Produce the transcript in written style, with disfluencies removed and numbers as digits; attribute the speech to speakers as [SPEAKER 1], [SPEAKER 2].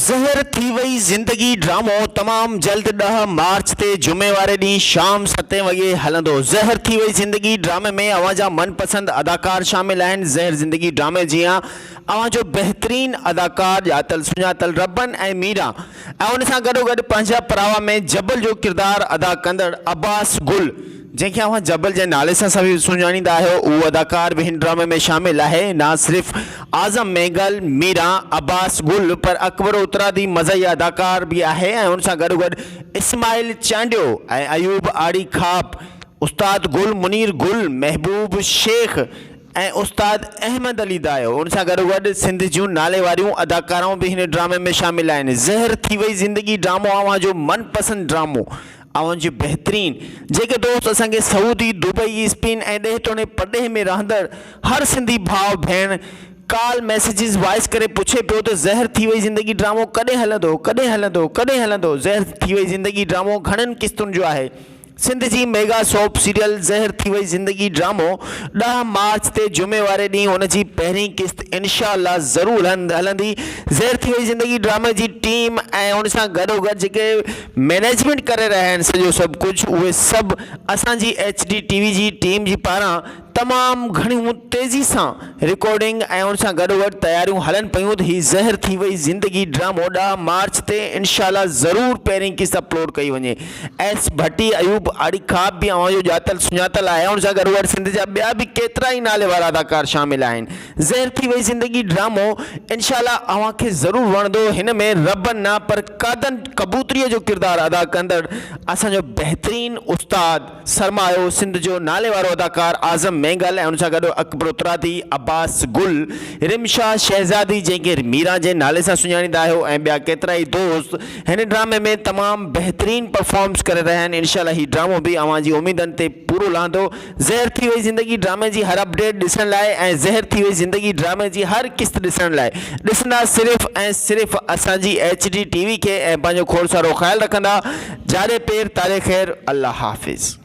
[SPEAKER 1] زهر ٿي وئي زندگي ڊرامو تمام جلد ڏهه مارچ تي جمعي واري ڏينهن شام ستين وڳي هلندو. زهر ٿي وئي زندگي ڊرامي ۾ اوهان جا من پسند اداڪار شامل آهن. زهر زندگي ڊرامي جيان اوهان جو بهترين اداڪار ڄاتل سڃاتل ربن ۽ ميران ۽ ان سان گڏوگڏ پنهنجا پراوا ۾ جبل جو ڪردار ادا ڪندڙ عباس گل جنهن کي اوهان جبل جي نالي سان سڃاڻيندا آهيو اهو اداڪار به هن ڊرامي ۾ شامل آهي. نه صرف اعظم مينگل، ميران، عباس گل پر اڪبر اترادي مزاحيه اداڪار به آهي ۽ ان سان گڏوگڏ اسماعيل چانڊيو ۽ ايوب آڙي کاپ، استاد گل منير گل، محبوب شيخ ۽ استاد احمد علي دايو ان سان گڏوگڏ سنڌ جون ناليواريون اداڪارائون به هن ڊرامي ۾ شامل آهن. زهر ٿي وئي زندگي ڊرامو اوهان جو من پسند ڊرامو اوهان جي بهترين جيڪي دوست اسان کي سعودي، دبئي، اسپين ۽ ڏيهه توڻي پرڏيهه ۾ رهندڙ هر سنڌي ڀاء ڀيڻ ڪال ميسيجز وائس ڪري پڇي پيو ته زهر ٿي وئي زندگي ڊرامو ڪڏهن هلندو ڪڏهن هلندو ڪڏهن هلندو زهر ٿي وئي زندگي ڊرامو گهڻن قسطن جو آهي سنڌ جي ميگا سوپ سيريل زهر ٿي وئي زندگي ڊرامو ڏهه مارچ تي جمعي واري ڏينهن ان جي پهرين قسط انشاء الله ضرور هلندي زهر ٿي وئي زندگي ڊرامي جي ٽيم ۽ ان سان گڏوگڏ جيڪي مئنيجمينٽ ڪري رهيا آهن سڄو سڀ ڪجهه اهي سڀ اسان جي ايڇ ڊي ٽي وي جي ٽيم جي پاران تمام گهڻيون تيزي سان رڪارڊنگ ۽ ان سان گڏوگڏ تياريون هلن پيون ته هي زهر ٿي وئي زندگي ڊرامو ڏهه مارچ تي انشاء الله ضرور پهرين قسط اپلوڊ ڪئي وڃي ايس ڀٽي ايوب آڙي خواب به اوهان جو ڄاتل سڃاتل آهي ان سان گڏوگڏ سنڌ جا ٻيا به ڪيترا ئي نالي وارا اداڪار شامل آهن زهر ٿي وئي زندگي ڊرامو انشاء الله اوهان کي ضرور وڻندو هن ۾ رب نه پر قادن ڪبوتري جو ڪردار ادا ڪندڙ اسان جو بهترين استاد سرمايو سنڌ جو نالي وارو اداڪار اعظم مينگل ۽ ان سان گڏ اڪبر اترادي، عباس گل، رمشا شهزادي جنهن کي ميران جي نالي سان سڃاڻيندا آهيو ۽ ٻيا ڪيترائي دوست هن ڊرامي ۾ تمام بهترين پرفارمس ڪري رهيا آهن انشاء الله هي ڊرامو به اوهان جي اميدن تي پورو لهندو زهر ٿي وئي زندگي ڊرامي جي هر اپڊيٽ ڏسڻ لاء ۽ زهر ٿي وئي زندگي ڊرامي جي هر قسط ڏسڻ لاء ڏسندا صرف ۽ صرف اسان جي ايڇ ڊي ٽي وي کي ۽ پنهنجو کوڙ سارو خيال رکندا جاڏي پير تاڏي خير الله حافظ.